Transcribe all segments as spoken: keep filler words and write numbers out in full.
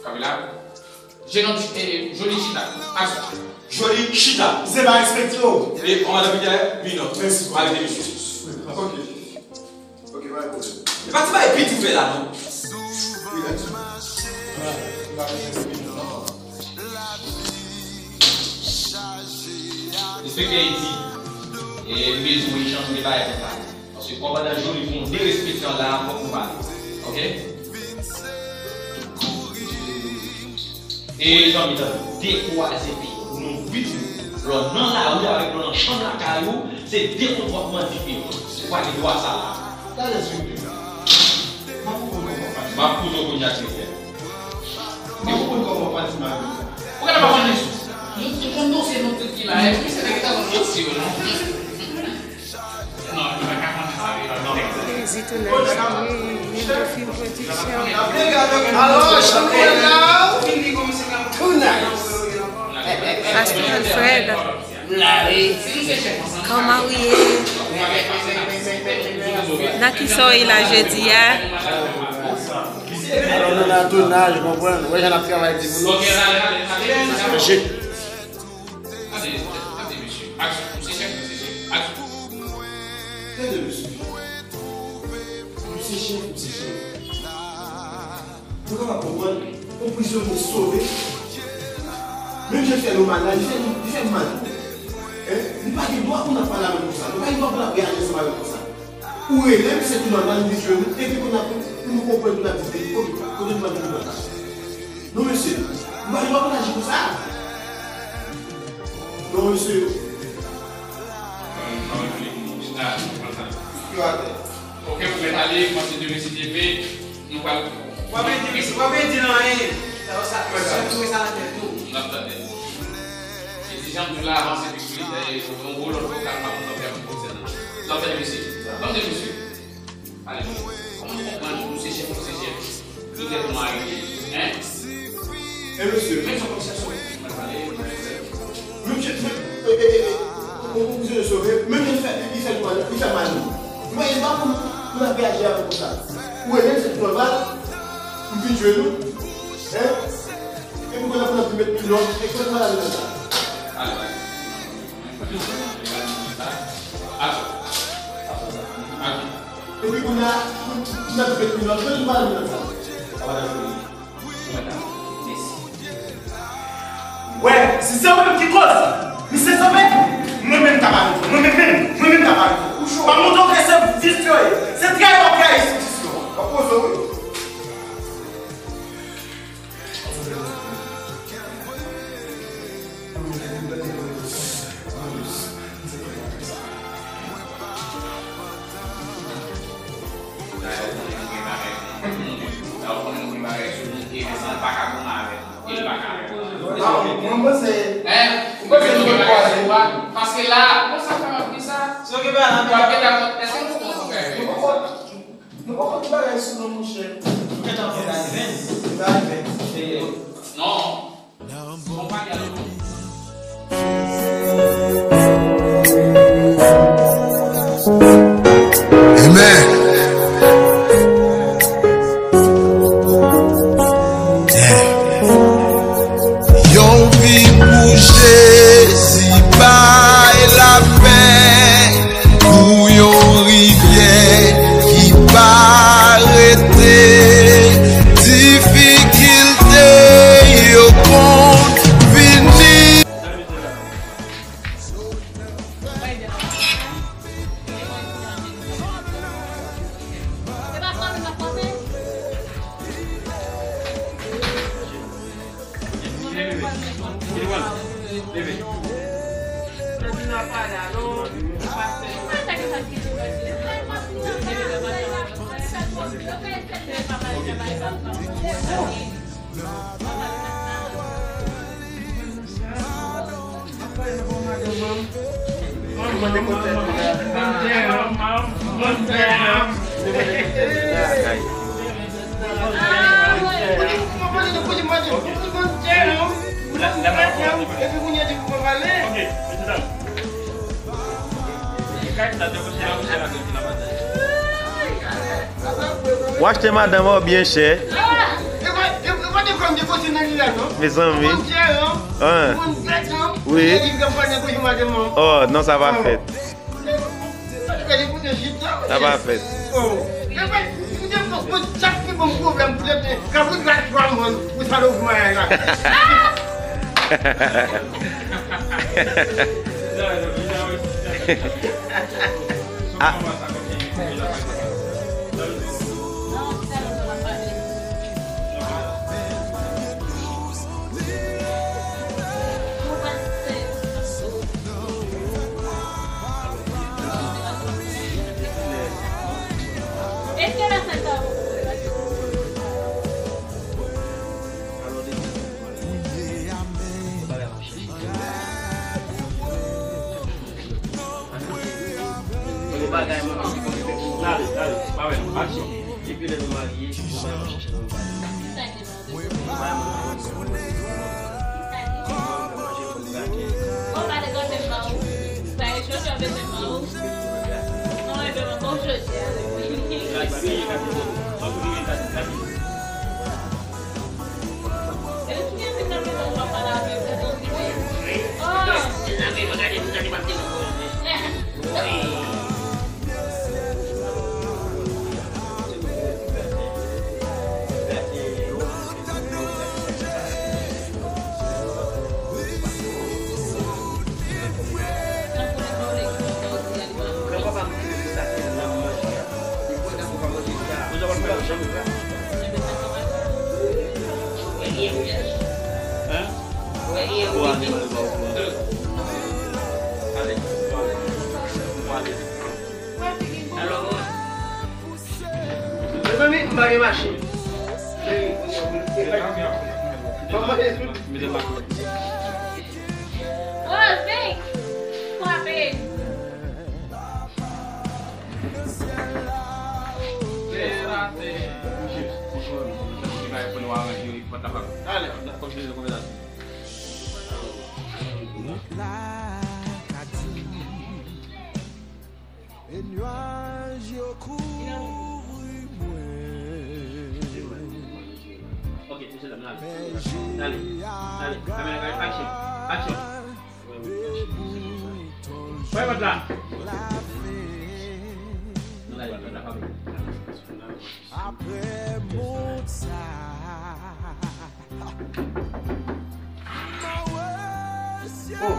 Kamera. Jenòm, eh, Joli chita. Aksyon. Joli chita. Se pa respekte w. E, on madan Pitè, minò. Mèsi. Arete misye. Ok. Ok, pa gen pwoblèm. E pa ti bagay piti ou fè la, non. Rilaks. Enspektè Edi, e, m bezwen w chanje bagay konsa. Paske kòmandan Joli fè yon derespektan la, fòk nou pale. Ok? E zanmi, tande, dekouraje pye w. Pou nou vit ou. Lè w nan lari avèk lè w nan chanm lakay ou, se de kont w ap mande pye w. Ou pa gen dwa sa la. Talè, silvouplè. M ap konprann kòman w pale. M ap koute w kounye a, silvouplè. M ap konprann kòman w pale sou mari w. Ou genlè pa konn li sou. Nou, nou konn dosye nou tout ki la, epi se nèg ki ta konn dosye yo, non? Plezi tounaj, Wildo Film Production. Pastor Alfred, kòman ou ye? Nan kisa w ye la jodi a? Alò, nou nan tounaj, konprann. Ou wè jan n ap travay di pou nou. Manje. Tande, tande, mesye. Aksyon. Misye chèf, misye chèf. Aksyon. Tande, mesye. Misye chèf, misye chèf. Nou kapab konprann, yon prizonye sove. Menm jan l fè nou mal la, li fè nou, li fè nou mal tou. Hein? Li pa gen dwa pou n ap pale avè l konsa. Li pa gen dwa pou n ap reyaji ansanm avè l konsa. Ou rele m, se tou nòmal, m vin jwenn ou, epi kounye a pou, pou nou konprann, pou n ap di, kote, kote nou pral jwenn nòt la. Non, mesye, nou pa gen dwa pou n aji konsa. Non, mesye. Yo atè. Ok, ou mèt ale, panse demen si Dye vle, nou pral. W ap ede, mesye, w ap ede nan anyen. Sa, sa, sa, sa nan tèt ou. N ap tande. E ti jan m di w la, avanse pi plis, e, yon gwo lòt vokal, m ap, m ap fè pou konsènan. N ap tande, mesye. Tande, mesye. Ale, kòman w konprann misye chèf, misye chèf? Poutèt ou mari, hein? E mesye, menm jan kòm chèf sou mwen pale, mwen fè. Menm chèf, menm, e, e, e, e, yon prizonye sove, menm jan l fè, li fè nou mal, li fè mal nou. Ou pa gen dwa pou, pou n ap reyaji avè l konsa. Ou rele m, se tou nòmal, m vin jwenn ou, hein? Epi kounye a pou n ap vin met milyon, e kote nou pral ale konsa? Ale. Aksyon. Aksyon. Epi kounye a, pou n ap fè milyon, fè nou pale milyon sa. Wè, si se ou menm ki koz, misye sove, mwen menm ta pale. Mwen menm, menm, mwen menm ta pale. Pa montre w ke se vis yo ye. Se trayi w ap trayi vis yo. W ap poze w, wi. Mwen panse, mwen panse nou gen bagay sou, paske la, konsa fè m ap di sa, si w gen bagay la, w ap gen dakò, èske nou konprann bagay? Nou poko, nou poko di bagay sou non, monchè. Nou gentan fè bagay vens. Bagay vens. Non. Bon, pa gen non. Amen. Yeah. Yon vi pou Jezi bay lapè. Kou yon rivyè ki pa rete, difikilte yo konn fini. W achte madanm ou byen chè. Mezanmi. Hein. Oui. Oh, non, sa pa fèt. Sa pa fèt. Ah. Premye bagay, mwen, ale, ale, pa wè non, aksyon. Depi lè nou marye, mwen vrèman chèche nou bagay. Mezanmi, m pa gen machin. Ban m mande sou. Rose, vin! Frape! E nyaj yo kouvri mwen. Ok, mesye dam, n ale. N ale. N ale. Kamera, action. Action. Fè vant la. N ale, vant la, pa vle. Apre mond sa. Oh.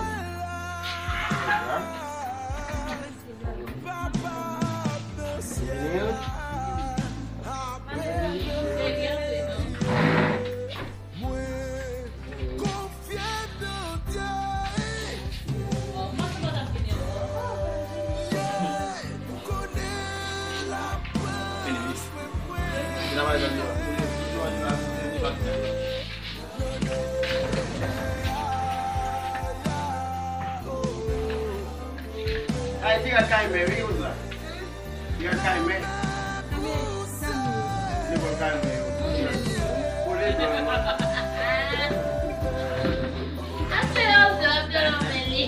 Ay, ti gad kay mè, wi, Rosa. Ti gad kay mè. Li bon kay mè, wi. Kole dlo, wi. Ase yo, yo, yo, yo, men li.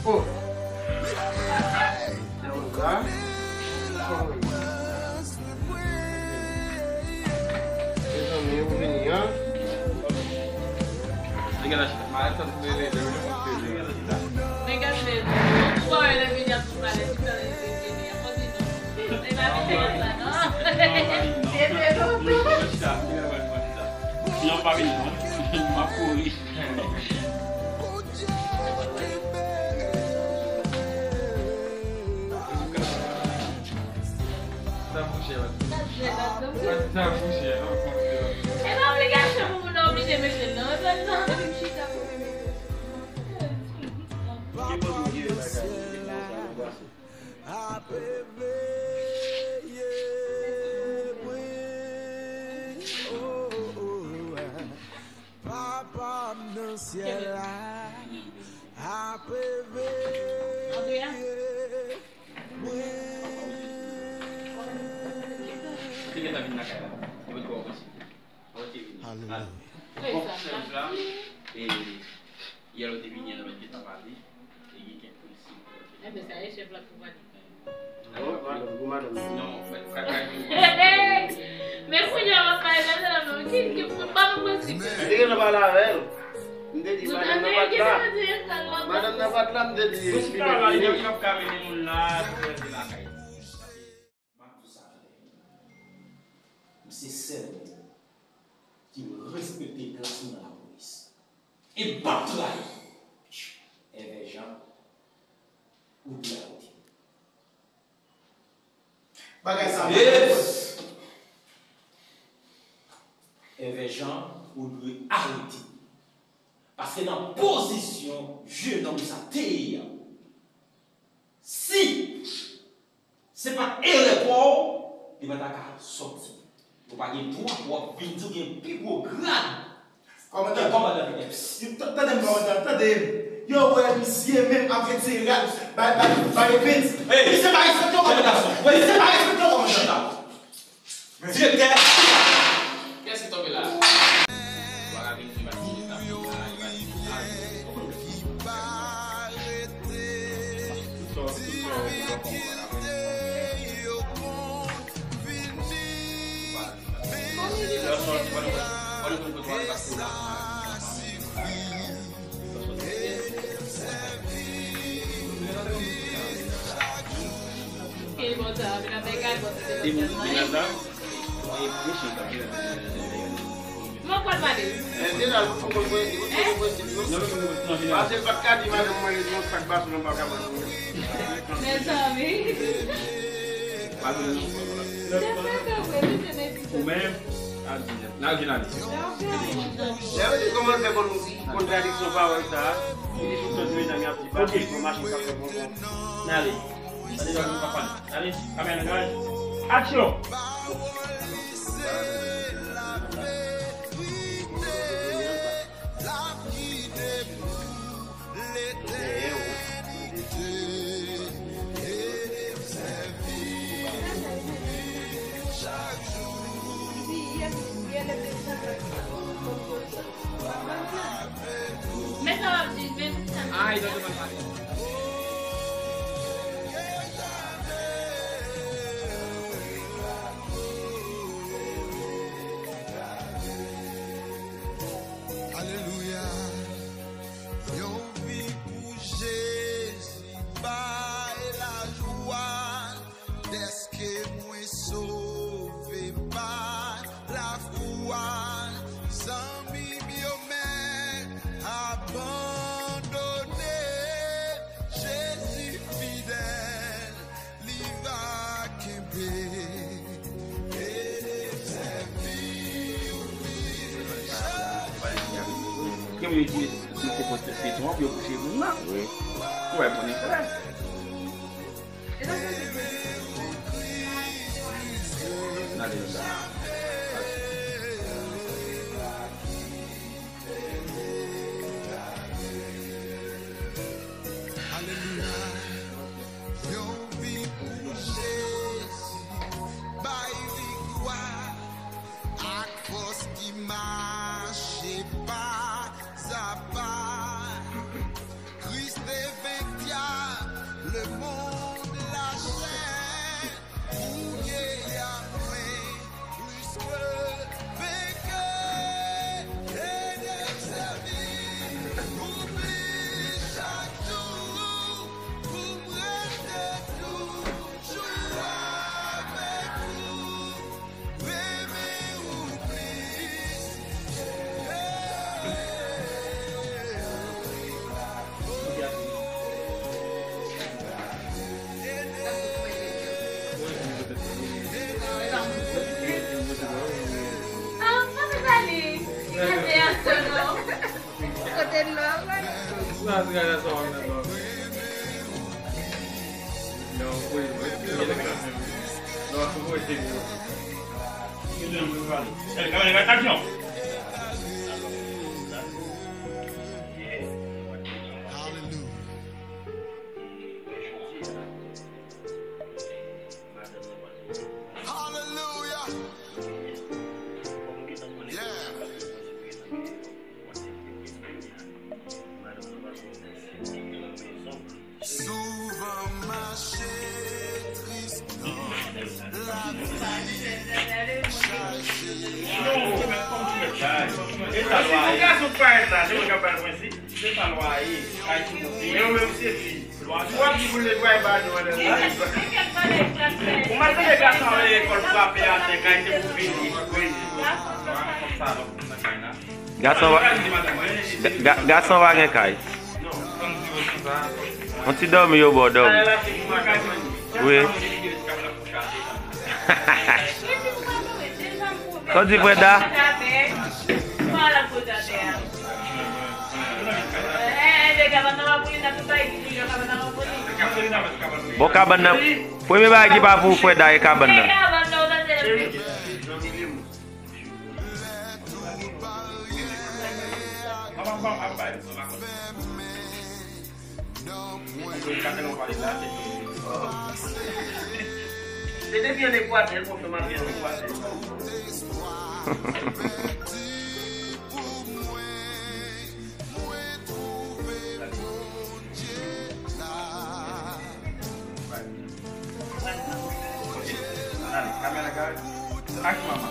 Oh. Mezanmi, ou vini, an? Nèg la, malèt sa, se leve, leve, leve. Nèg la, se leve. Ou pa wè lè vini ap tou malèt, tout sa, lè vini ap pòte non. Lè pa vini konsa, non. Leve, non. Non, pa vini, non. M ap kouri. Sa bouche, wi. Sa bouche, non, kontre. E pa obligasyon pou moun nan oblije mete l, non. E pa obligasyon. Ki bon Bondye bagay, ki bon sa, anbwase. Papa m nan syèl la ap veye mwen. Li gentan vin lakay la. Ou met kò w konsi. Bon, chèf la, e, yè lè w te vini an, nou te gentan pale, e gen kèk prensip. Enben, sa e chèf la pou pale. Oh, madanm, pou madanm. Non, fè, fè, fè. Men kounye a w ap pale madanm nan, ki, ki, pa nan prensip. M te gentan pale avè l. M te di, madanm nan pa t la. Madanm nan pa t la, m te di. Nou chita la, nou p ap ka mennen moun la, pou rete lakay. M ap di sa klè. M se sèl nèg ki respekte plas mwen nan lapolis. E m p ap trayi. Èvè Jan, ou dwe arete. Bagay sa pa. Èvè Jan, ou dwe arete. Paske nan pozisyon jenòm sa te ye a, si se pa t erè pa w, li pa ta ka sòti. Ou pa gen dwa pou w ap vin di w gen pi gwo grad ke kòmandan Fidèl. Tande m, kòmandan, tande m. Yo wè misye menm ap retire rad, bay, bay, bay epens. Misye pa respekte yo, kòmandan. Misye pa respekte yo, kòmandan. Direktè. Kiyès ki tonbe la? Mwen pral pale. Mezanmi, mezanmi. Ou menm, al di nèt. N al jounalist. Lè yo di kòman l fè konn kontradiksyon pawòl sa a, li di tout tan ti mezanmi ap di pa, bon machin k ap fè bonbon. N ale. N ale, nou pa pale. Ale, kamera nan garaj. Aksyon! Men sa w ap di, men sa m di. Ay, tande mal pale. Alelouya. Yon vi pou Jezi bay lajwa. Dèske mwen sove pa lafwa, zanmi m yo mèt abandone. Jezi fidèl, li va kenbe e sèvi w pi chak jou. Gen moun yo itilize tout sou fo pòs feyton an pou yo kouche moun nan. Wi. Ou wè, moun e frè. Alelouya. Yon vi pou Jezi bay viktwa ak fòs ki mache pa a pa. Kris te venk dyab, lemonn, lachè, pou geri mwen plis ke venkè. Ede m sèvi ou pi chak jou, pou m rete toujou avèk ou. Kote dlo a pral? Hallelujah. Yeah. E sa lwa ye. Gason parèt la, se mwen k ap bay mwen si. Se sa lwa ye. Kay ti mouvi. Men ou menm se fi. Lwa sa. Ou ap di pou l netwaye ba nou andan la. Ou pa tande gason an lè lekòl frape atè, kay ti mouvi li. Wi. Kòm sa, lòt moun nan kay la. Gason pa, ga- ga- gason pa gen kay. Yon ti dòmi yo ba w dòmi. Wi. Sa w di, Freda? Bon, kabann nan, premye bagay ki pa pou Freda e kabann nan. Se depi an Ekwatè, l konfime antre an Ekwatè. Kamera kare. Ak mama.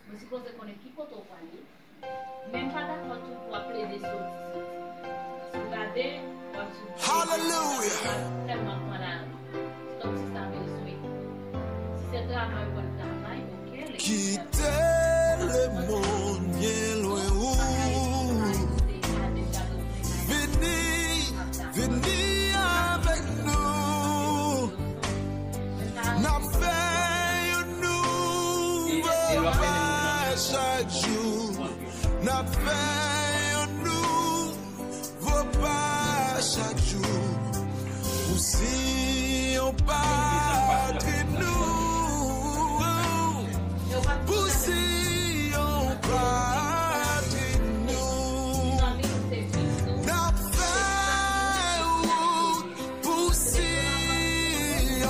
Mwen sipoze konnen ki kote w prale. Men m pa dakò tou pou w ap plede soti, soti. Si w gade, w ap soti. Hallelujah! Tèlman pran lari. Se kòmsi sa bezwen. Si se travay, w al travay, oke. Kite lemonn byen lwen ou. Vini, vini avèk nou. N ap fè yon nouvo pa chak jou. N ap fè yon nouvo pa chak jou. Pou Siyon patri nou. Pou Siyon patri nou. N ap fè wout pou Siyon,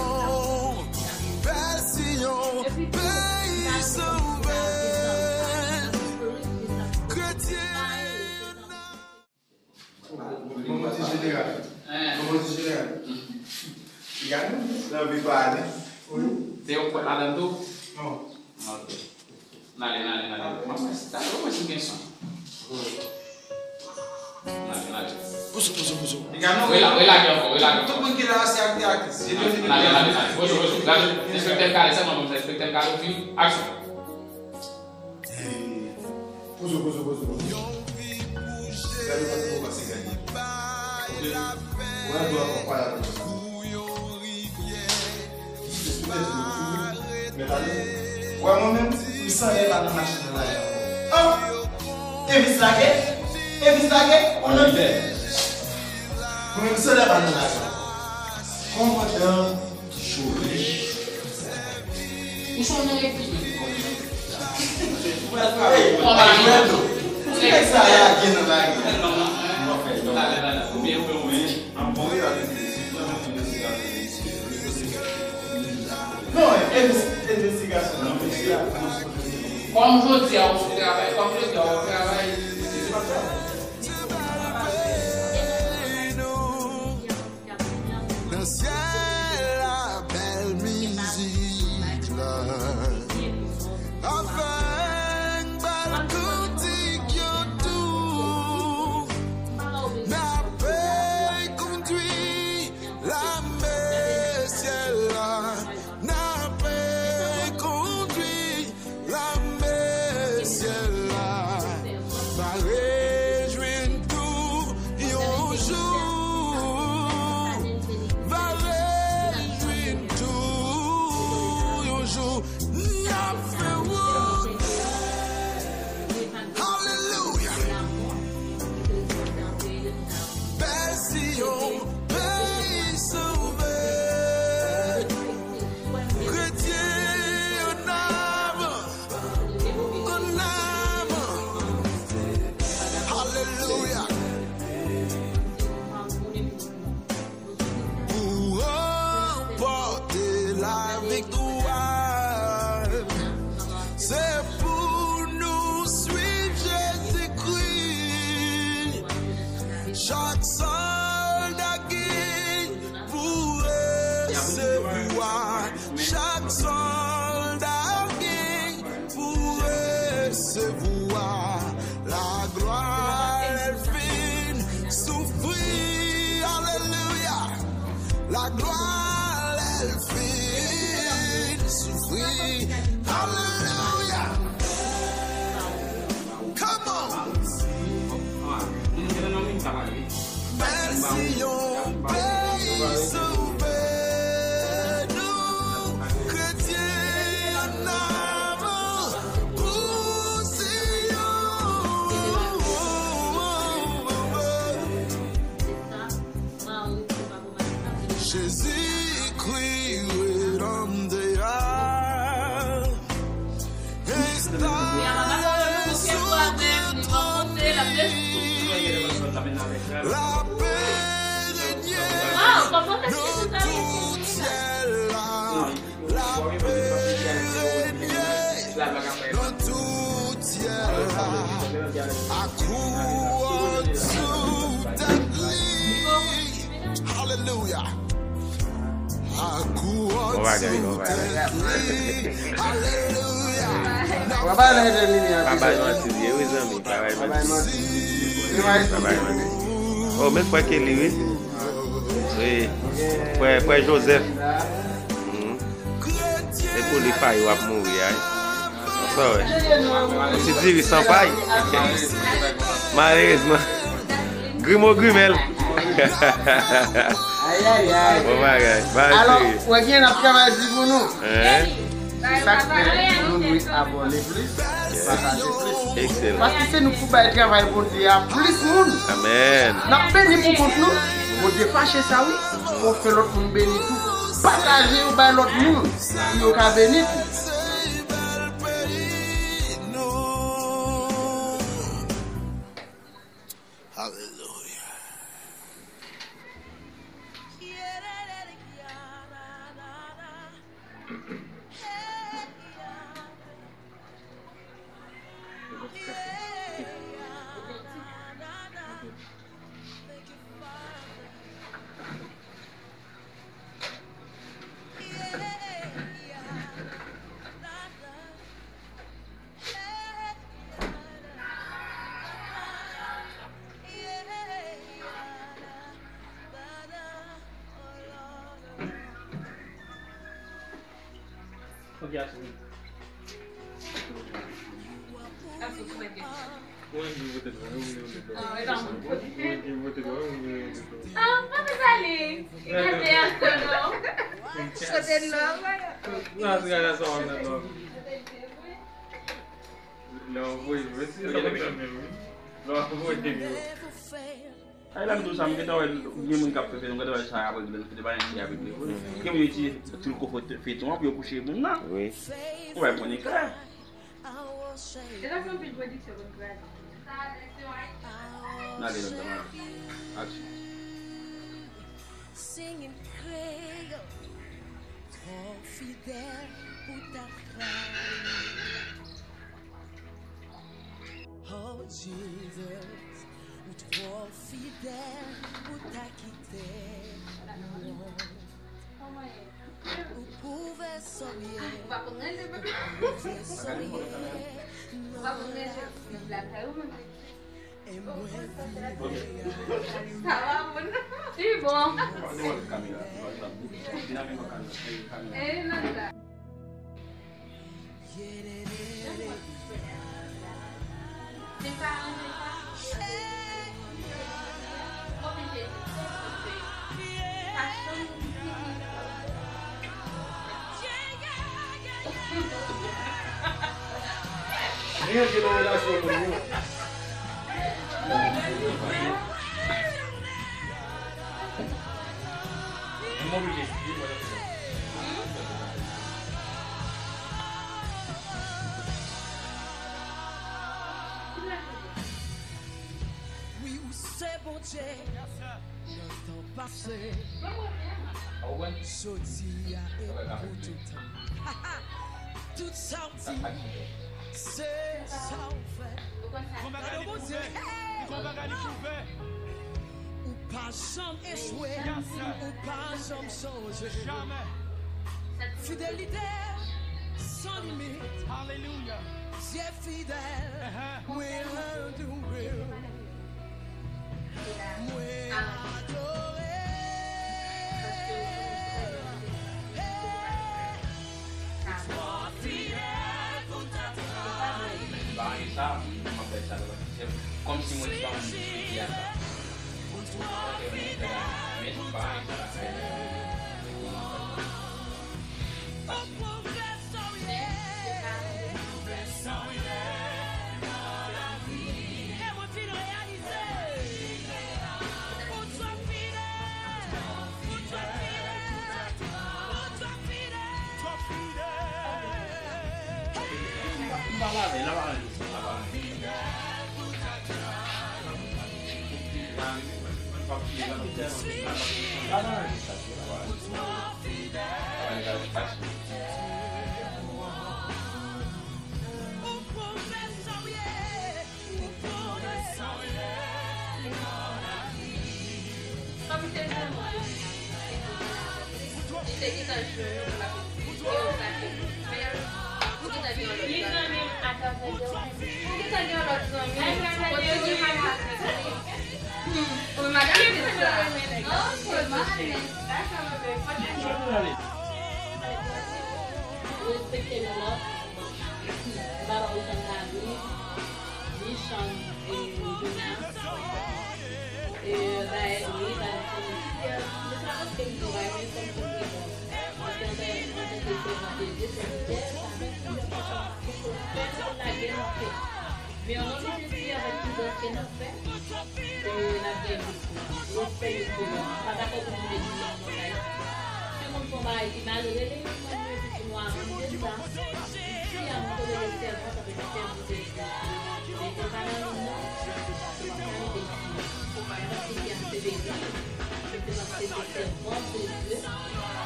bèl Siyon, peyi sove. Kretyen. Kòman ti jeneral? Kòman ti jeneral? Gade, nan vi pa ale. Te yon pòt ladan tou? Non. Ok. N ale, n ale, n ale. Mwen, mwen, si ta, mwen, si gen son. N ale, n ale. Pousou, pousou, pousou. Rela-, relage ankò, relage ankò. Tout moun ki la, se akte, akte. N ale, n ale, n ale. Pousou, pousou. Gade, enspektè kale, sèlman, enspektè kale, fini. Aksyon. Pozo, pozo, pozo, pozo. Gade kote w kòmanse gade. Ok. Ou wè dwa konpa la konsa. Ki sou tèt ou, mèt ale. Ou wè mwen menm, m san lè pa nan machin nan la ankò. An! Evis lage? Evis lage? Ou nan fè? Mwen menm san lè pa nan la ankò. Kòmandan Joel. Ou se yon nèg epi. Ou pral frape. Ey, ou pral frape. Nèg sa lage nan lari. Talè, talè. Ou byen, ou byen, ou byen. An bon, wi, avèk mesye. Non, enves-, envestigasyon nan mesye a. Kòm jodi a, ou sou travay. Kòm jodi a, ou travay. Se pa sa. Nan syèl la, bèl mizik la. Avèk bèl kantik yo tou. N ape kondwi lame syèl la. N ape kondwi lame syèl la va rejwenn tou yon jou, va rejwenn tou yon jou. N ap fè wout. Alelouya. Bèl Siyon, peyi sove. Kretyen ann avan, ann avan. Alelouya. Pou ranpòte laviktwa, se pou nou swiv Jezikri. Chak sòlda gen pou resevwa. Chak sòlda gen pou resevwa laglwa lè l fin soufri. Alelouya. Laglwa lè l fin soufri. Alelouya. Come on. Bèl Siyon, peyi sove nou. Kretyen ann avan pou Siyon. Jezikri redanmtè a. Enstale sou gran twòn li. Lapè renye nan tout syèl la. Lapè renye nan tout syèl la. Ak kouwòn sou tèt li. Alelouya. Bon bagay, bon bagay. Alelouya. Pa bay manti vye wi zanmi, pa bay manti. Pa bay manti. Oh, men frè Kelly wi. Wi. Frè, frè Joseph. Mhm. Se pou li Fayou ap mouri a. Sa w wè. Yon ti diri san pay. Malerezman. Grimo grimèl. Ayayay. Bon bagay. Bagay serye. Alò, w wè gen n ap travay di pou nou. Hein? Se sa k fè nou dwe abòne plis, pataje plis. Excellent. Paske se nou k pou bay travay Bondye a plis moun. Amen. N ap beni pou kont nou. Bondye pa chè sa wi. Fò fè lòt moun beni tou. Pataje yo bay lòt moun pou yo ka beni tou. Alelouya. Ok, aso. Aso, sou mwen gen. Mwen ki vote non, mwen ki vote non. Ah, e pa mwen ki vote. Mwen ki vote non, mwen ki vote non. Ah, pa fè sa li. Li gade aso non. Kote non, mwen. Nan, se gade aso non. Lè w voye, mwen si sa pa chanm wi. Lè w voye, wi. Ay, la m di w sa, m gentan wè gen moun k ap fè feyton, m gentan wè sa apre, lè nou fè de bagay, se avèk li. Gen moun yo itilize tou kò feyton an pou yo kouche moun nan. Wi. Ou wè, moun e klè. E sa fè anpil pwodiksyon konn kraze. N ale nan tan mari. Aksyon. Singing Creole, twò fidèl pou ta trayi. Oh Jesus, ou twò fidèl pou ta kite. Ou pwouve sa w ye. Ou pwouve sa w ye. Non, e mwen vire. Sa va, moun? Li bon. E nan la. Li antre nan relasyon moun yo. M oblije esplike mwen. Wi, ou se Bondye. Nan tan pase, jodi a e pou tout tan. Tout sa w di, se sa w fè. Gade Bondye. Ou pa janm echwe, ou pa janm chanje. Fidelite san limit. Dye fidèl, mwen adore w. Mwen adore. Hey. Ou pa renmen sa, m ap fè sa lè m ap fè kòmsi mwen se pa moun ki sou pye a sa. Ou pa renmen sa la fè. Li te gentan jwenn yon moun ap esplike yo sa ke li fè. Ou gentan gen yon lòt zanmi. Ou gentan gen yon lòt zanmi. Kontinye mal maltrete li. Hmm. Pou madanm se sa. Oh, pou madanm. Respekte lòt. M pa wè ou chanm David, ni chanm, e, Jonas. E, dayè, wi, David, se yon bagay, men fò m konn repons. Paske an dayè, an tanke sèvant de Dye, sèvitè, sa menm si yo pa chanm, si yo fè, nou konn lage nan fè. Men o non de Jezi, avèk pridans ke n ap fè, e n ap gen respè yo pou nou. M pa dakò pou nou te di yon bagay. Si moun fè yon bagay ki mal, rele yon moun yo di pou nou aranje sa. Isi a, nou te rele sèvant avèk sèvitè. Men se pa nan nou non, se pa nan nou isi. Paske fi a se beni, se paske se sèvant de Dye.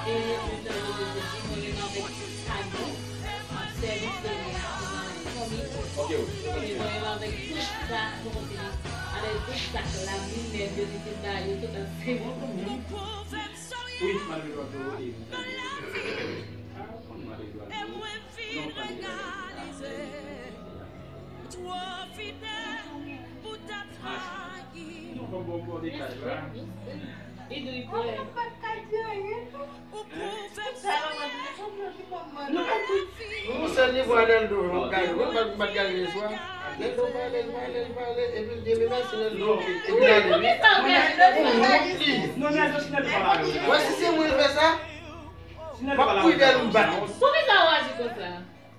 E mwen te rele Jezi, mwen menm avèk tout sa nou. M ap sèvi Senyè a pou mwen avèk fanmi. Ok, ok. E mwen menm avèk tout sa nou kontinye. Avèk tout sa k lavi nèg yo te ba yo tout an sèvi. Wi, malgre dwa dlo e vin tande. Ah, konn malgre dwa dlo. Non, pa de. Twò fidèl pou ta trayi. Nou pa bon pou detay la. Li dwe pè. Ou pwouve sa. Nou pa tout. Nou sèl li vwa Neldo, nou gade, nou pa, pa gade lè swa. Neldo pale, l pale, l pale, epi l di, "Men mèsi, Neldo." Epi gade, wi. Pou kisa w gade Neldo? Pou wont li. Non, Neldo, si Neldo pa la, wi. Wè, si se mwen fè sa, m ap kouri dèyè l, m bat. Pou kisa w aji konsa?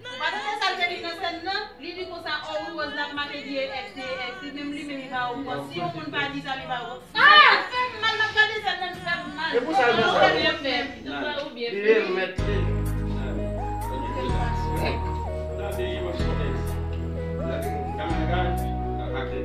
Ou pa tande sa l te di nan sèn nan? Li di konsa, "Oh, wi, Rose la, m pa te di e èks, e èks." Li menm, li menm, li pa wè. Si yon moun pa di sa, li pa wè. Ah! Sa fè m mal, m ap gade sèn nan, li fè m mal. E pou sa l fè sa? Ou byen fè. Ou byen fè. Li remèt li. Gade, yo, kamera, gade.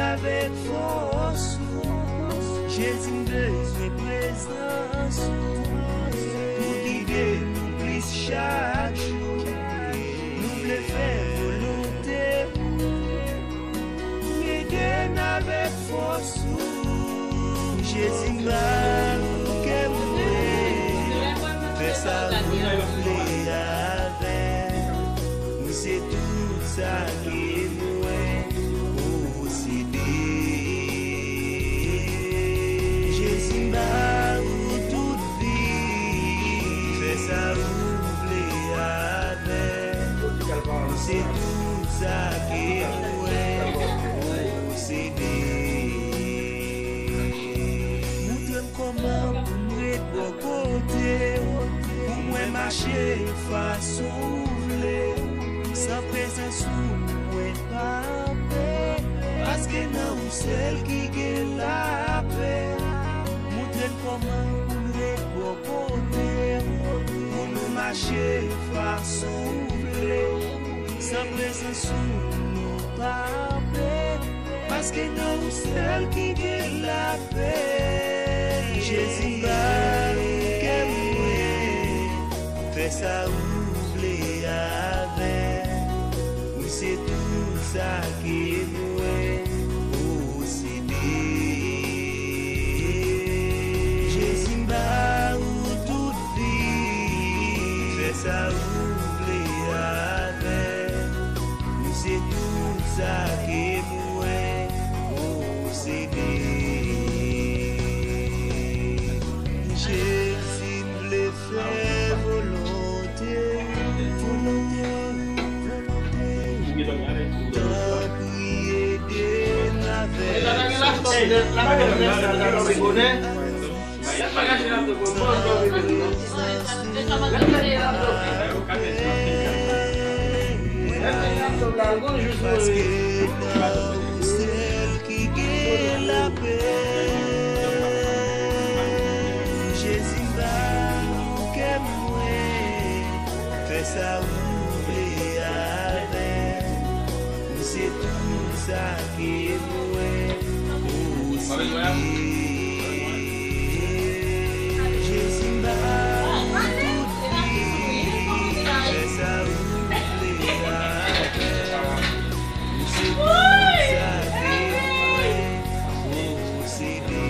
Avèk fòs ou, Jezi, m bezwen prezans ou pou gide nou plis chak jou. Nou vle fè volonte ou, ede n avèk fòs ou. Jezi, m ba ou kè mwen, fè sa ou vle avè m. Ou se tout sa ke mwen posede. Jezi, m ba ou tout vi, fè sa ou vle avè m. Ou se tout sa ke mwen posede. Montre m kòman pou m ret bò kote w, pou mwen mache fason w vle. San prezans ou, mwen pa pè, paske nan ou sèl ki gen lapè. Montre n kòman pou n ret bò kote w, pou nou mache fason w vle. San prezans ou, nou pa pè, paske nan ou sèl ki gen lapè. Jezi, m ba ou kè mwen, fè sa ou vle avè m. Ou se tout sa ke mwen posede. Jezi, m ba ou tout vi, fè sa ou vle avè m. Ou se tout sa ke mwen posede. Jezi, m vle fè volonte ou. Tanpri, ede m avèk fòs ou. Paske nan ou sèl ki gen lapè. Jezi, m ba ou kè mwen, fè sa ou vle avè m. Ou se tout sa ke mwen posede. Jezi, m ba ou tout vi, fè sa ou vle avè m. Ou se tout sa ke mwen posede.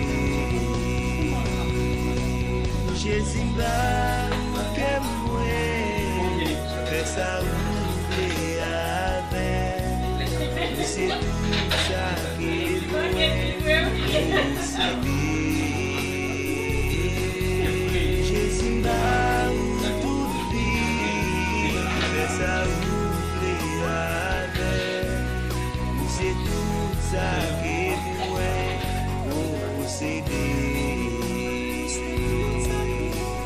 Jezi, m ba ou kè mwen, fè sa ou vle avè m. Ou se tout sa ke mwen posede. Jezi, m ba ou tout vi, fè sa ou vle avè m. Ou se tout sa ke mwen posede.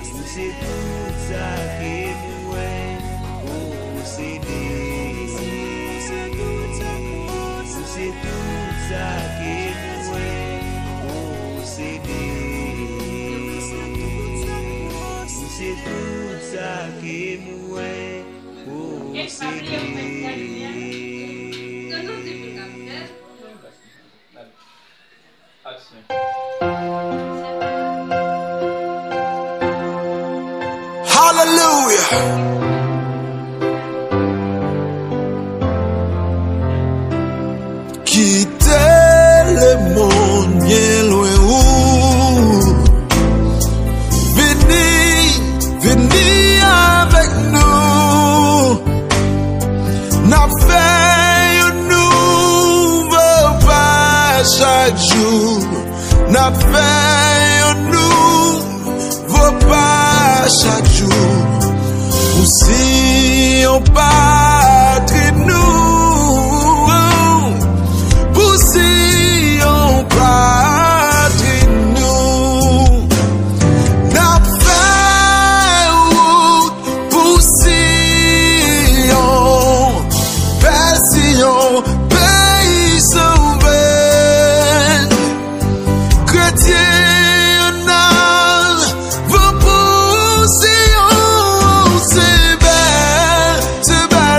Ou se tout sa ke mwen posede. Ou se tout sa ke mwen posede. Ou se tout sa ke mwen posede. Aksyon. Hallelujah. Kite lemonn byen lwen ou. Vini, vini avèk nou. N ap fè yon nouvo pa chak jou. N ap fè yon nouvo pa chak jou. Pou Siyon patri nou. Pou Siyon patri nou. N ap fè wout pou Siyon, bèl Siyon, peyi sove. Kretyen an van pou Siyon, se bèl, se bèl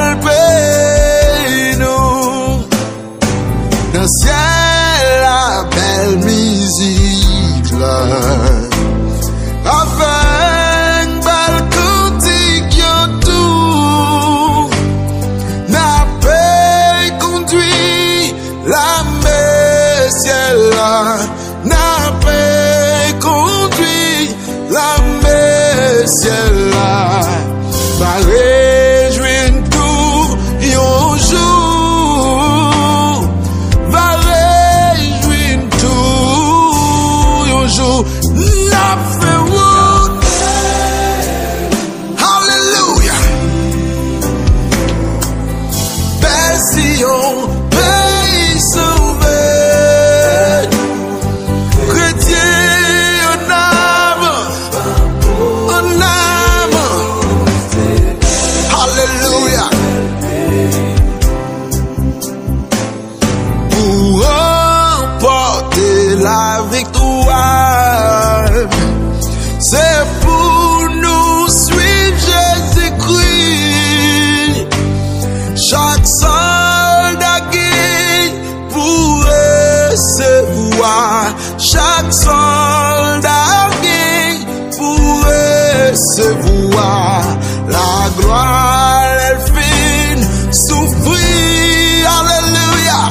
La gloire, elle fin souffrir. Alléluia.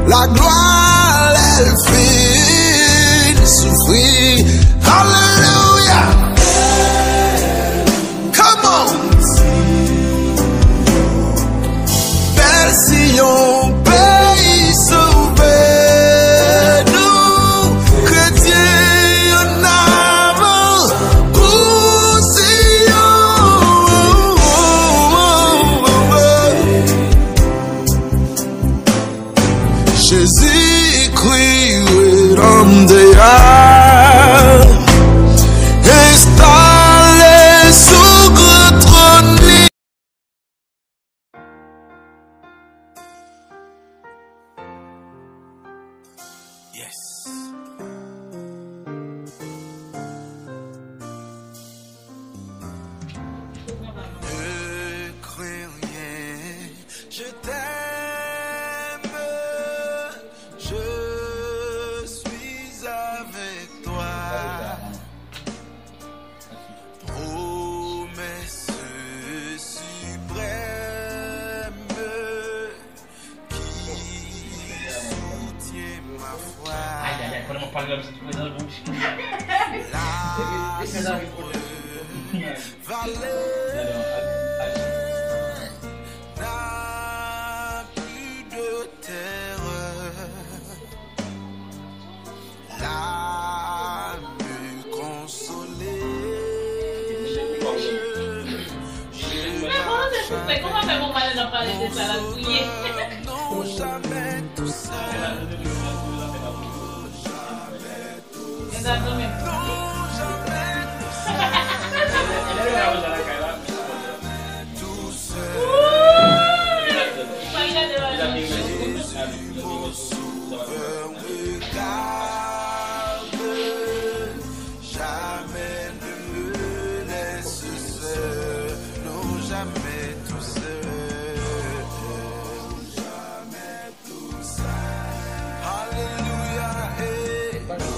La gloire, elle fin souffrir. Alléluia. Come on. Bèl Siyon, peyi sove nou, kretyen ann avan pou Siyon. Jezikri retann deya, enstale sou gran twòn li. Yes. Ne crains rien, je t'aime, je suis avec toi. Promesse suprême qui soutient ma foi. Ay, ay, ay, pandan m ap pale la, m santi prezans bouch. La souffrance valait n'a plus de terreur. La me consoler. Je marche. Kòman fè bon malè nan pale de sa la priye? Non, jamais tout seul. Mezanmi. Tout seul. Jésus, mon sauveur, me garde. Jamais ne me laisse seul. Non, jamais tout seul. Jamais tout seul. Alléluia, hey. Non,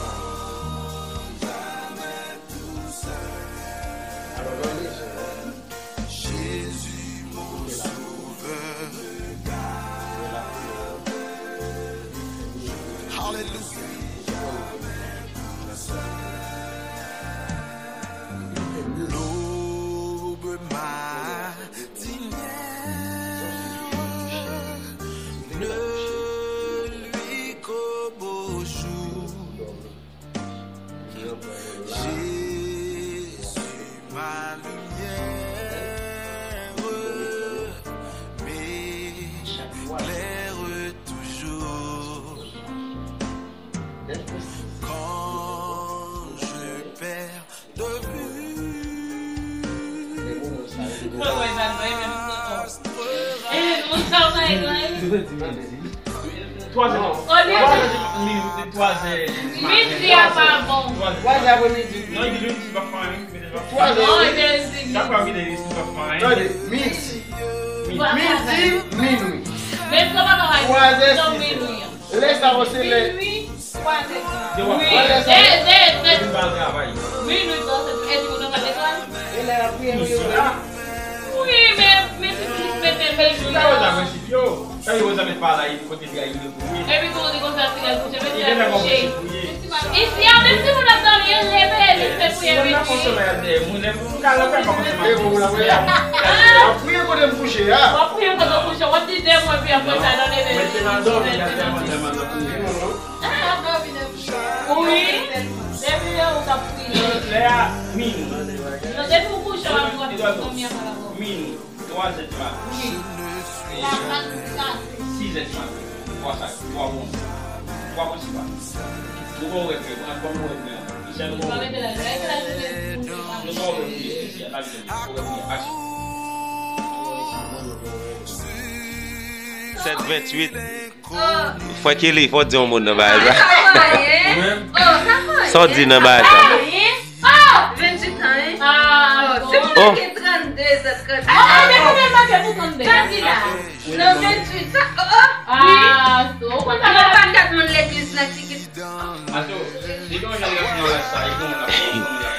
jamais tout seul. Jésus, mon sauveur, regarde. Alléluia. L'aube matinière ne luit qu'au beau jour. Jésus, ma lumière, m'éclaire toujours. Quand je perds de vue, Twazè, twazè, twazè, twazè, midi a pa bon. Twazè apremidi. Non, li di midi pa fè anyen. Twazè. Oh, Jezi. Sa pa vide li, si pa fè anyen. Tande, midi. Midi, minwi. Men kòman pa twazè, twazè, minwi. Lè sa yo se lè. Minwi, twazè. Wi, lè sa yo se lè. Minwi, twazè, e di moun nan pa lekòl. E lè y ap priye, nou yo. Wi, men, men si plis mete men jou yo. Sa yo ta prensip yo. Sa yo ta met pa la, kote li a, li pou ye. Epi tou, li konsa, ti gaz kouche, men ti gaz kouche. Isi a, menm si moun ap dòmi, yo leve, li fè priye, li. Moun nan fon somèy ap dèyè moun, lè pou ka la fè pa konsa. Ap priye kote m kouche a. W ap priye kote w kouche, w ap di de mwa, epi apre sa, nan leve. Mete nan dòmi, gade, mwen tèlman nan priye. Wi, depi lè ou t ap priye. Lè a, minwi. Non, depi ou kouche, w ap dòmi, dòmi a pa la bon. Minwi, twazè di maten. Wi. Sizè di maten. Twa sa, twa bon. Twa bon, se pa. Nou pa wè ke, nou pa wè ke. Michel, nou pa wè. Nou pa wè ke, nou pa wè ke. Sèt venntuit. Fò Kelly, fò di yon mo nan bagay sa. Sa w di nan bagay sa? Venntuit an, hein? Oh, si moun nan gen trannde zan, trannde zan. Nan venntuit, sa, oh, oh. Wi. Nan pa kat moun legliz nan ki gen. Ato, li gen yon jan gason nan laj sa, li gen yon laj.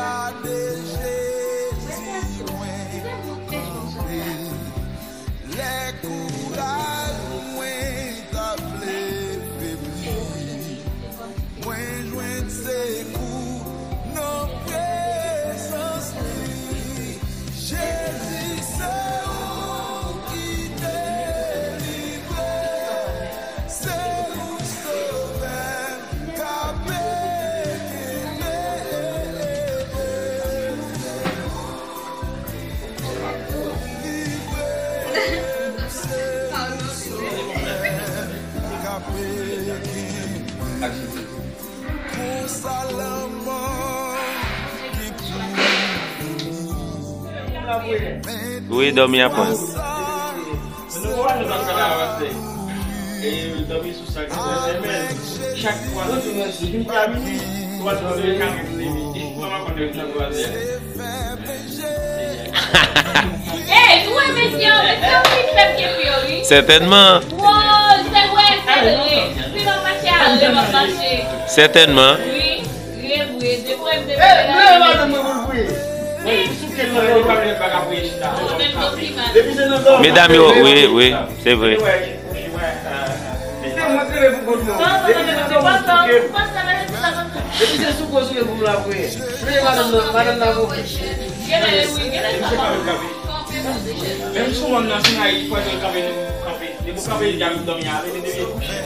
gade Jezi mwen kanpe. Lè kouraj mwen t ap vle febli, mwen jwenn sekou nan prezans li. Jezi, se ou ki delivre, se ou sovè m k ap kenbe. Delivre m, se ou sovè m k ap kenbe. Wi, dòmi a pran. Ey, ou wè mesye yo, mesye yo pi fèb ke fi yo, wi. Sètènman. Wo, se vre, se vre. Si m ap mache a rèv, m ap mache. Sètènman. Wi, vre, vre. Depi w wè m te vre la. Medam yo, wi, wi, se vre. Depi se sou kò sou pou m la vre. Men madanm nan, madanm nan vre. Menm sou wonn nan, si n a fwa l kanpe, kanpe. Depi w kanpe, li ap dòmi a, li depi kouche.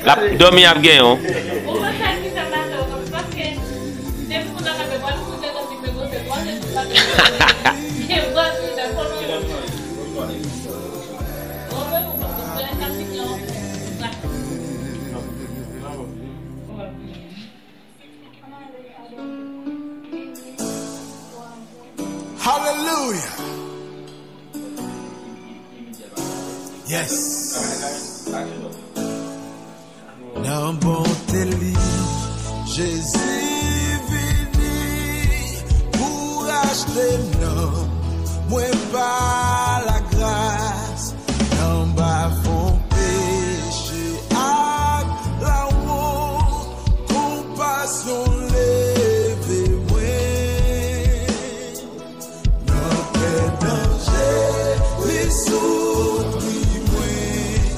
L ap dòmi, ap genyen w. Hallelujah. Yes. Nan bonte li, Jezi vini pou rachte nanm mwen pa lagras. Nan bafon peche ak lawont, konpasyon leve mwen. Nan pè danje, li soutni mwen.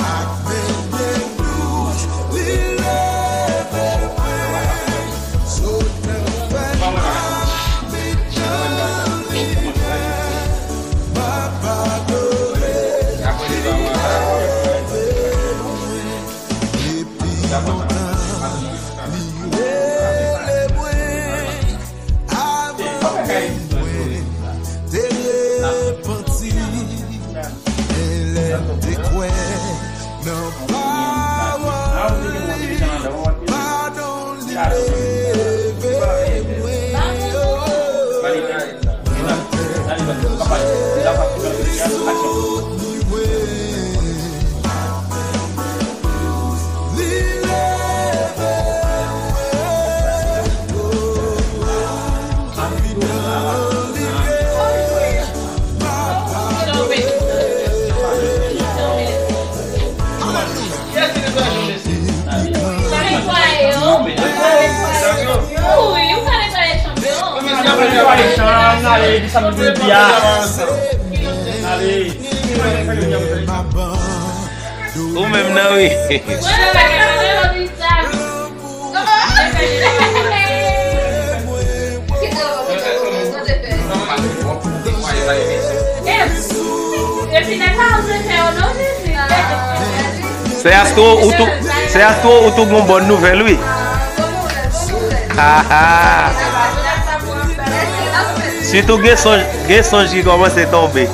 Ak men byen dous, li leve mwen. Sot nan fènwa, vin nan limyè. M ap adore, li leve mwen. Depi lontan, li rele mwen. Avan menm mwen te repanti, men lè m te kwè nan pawòl li, padon li leve mwen. Nan tè li soutni mwen. Ou menm nan, wi. Se Astro, ou tou, se Astro, ou tou gon bòn nouvèl, wi. Ha, ha. Sitou gen sonj, gen sonj ki kòmanse tonbe.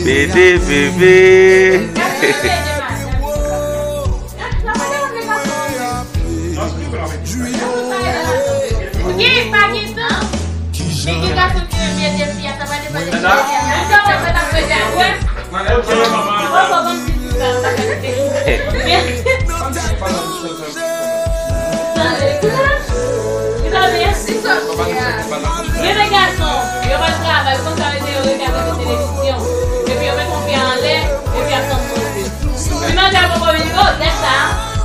Bebe, bebe. Gen, pa gen tan. Men gen gason ki renmen de fi a, sa pa depann de fi a. Ou sa wè sa t ap fè de a wè? Gen de gason, yo pa travay, yo konn sa mete yo rete ap gade televizyon. Epi yo met yon pye anlè, epi ap tann monte. Li mande a poko vini, oh, dèk sa,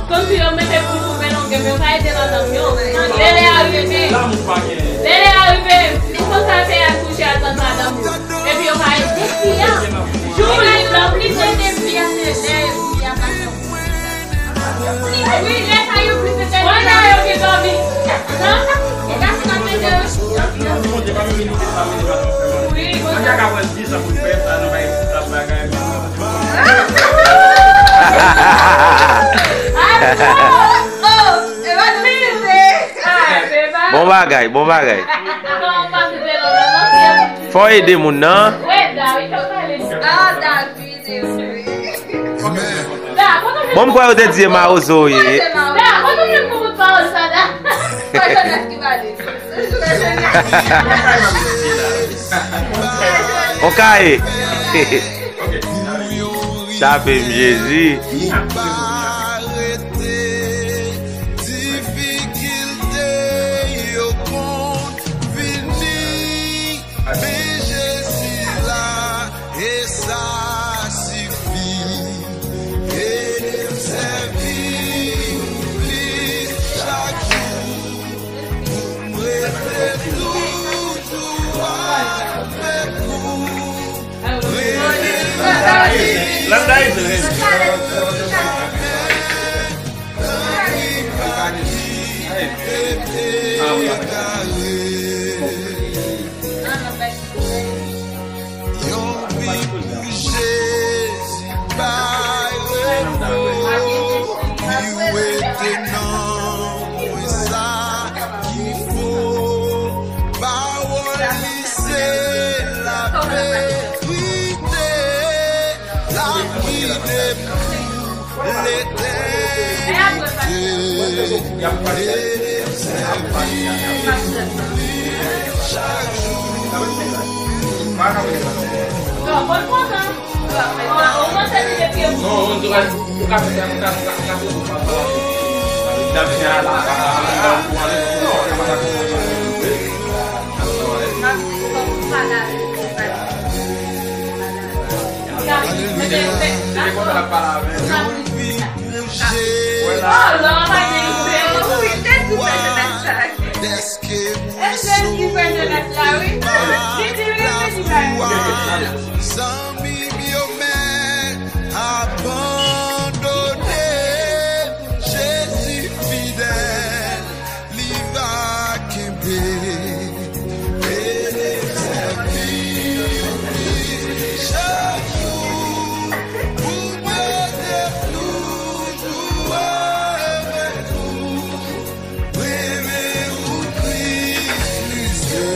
kòmsi yo mete pou l koupe longe, men yo pa ede madanm yo. Lè lè a rive, lè lè a rive, li konn sa fè al kouche al tann madanm yo. Epi yo pa ede fi a. Jou li lè w plis ede fi a, se lè fi a pa tann. Wi, lè sa yo plis ede fi a. Wè nan yo ki dòmi. Nan, e gason ap ede yo. Wi, bon. Bon bagay, bon bagay. Fò ede moun nan. Ah, David, e vre. Amen. Bon, m kwè yo te di e mawozo w ye. On kaye. Chape m, Jezi. Difikilte yo konn vini, men Jezi la, e sa sifi. Ede m sèvi ou plis chak jou, pou m rete toujou avèk ou. Yon vi pou Jezi bay repo, li rete nan mwen sa ki fo. Pawòl li se laverite, l ap gide m pou letènite. Chak jou. Dèske mwen sove pa la vwa, zanmi m yo mèt abandone. Jezi fidèl, li va kenbe. Ede m sèvi ou plis chak jou, pou m rete toujou avèk ou. Renmen ou plis ke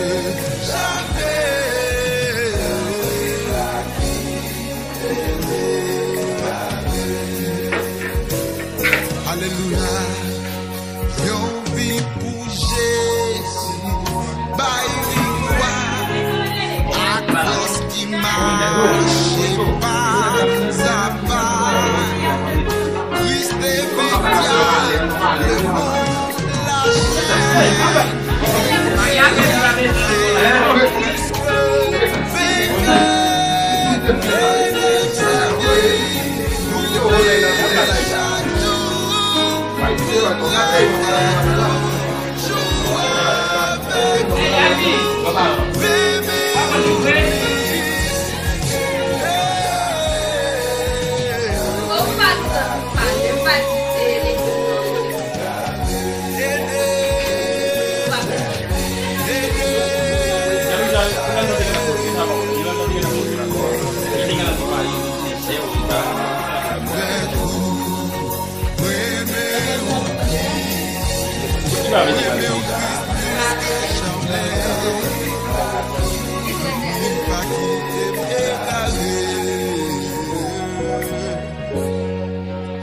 jamè. Alelouya. Yon vi pou Jezi bay viktwa ak fòs ki mache pa a pa. Kris te venk dyab, lemò, lachè. Kris te venk dyab.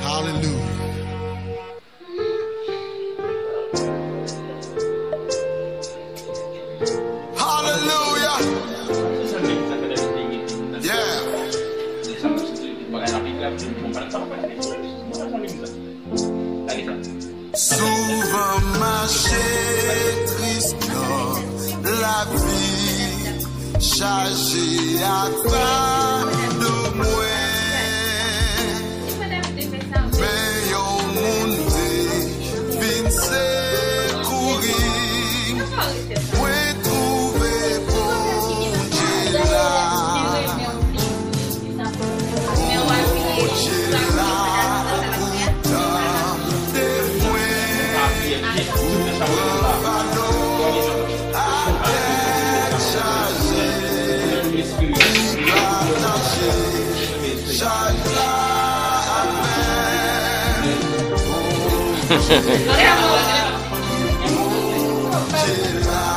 Hallelujah. Hallelujah. Yeah. Souvan mache tris nan lavi, chaje ak fado mwen. Men yon moun te vin sekouri m, mwen twouve Bondye la. Bondye la pou tande mwen, pou pran fado a tèt chaje, li pataje chaj la avè m. Bondye la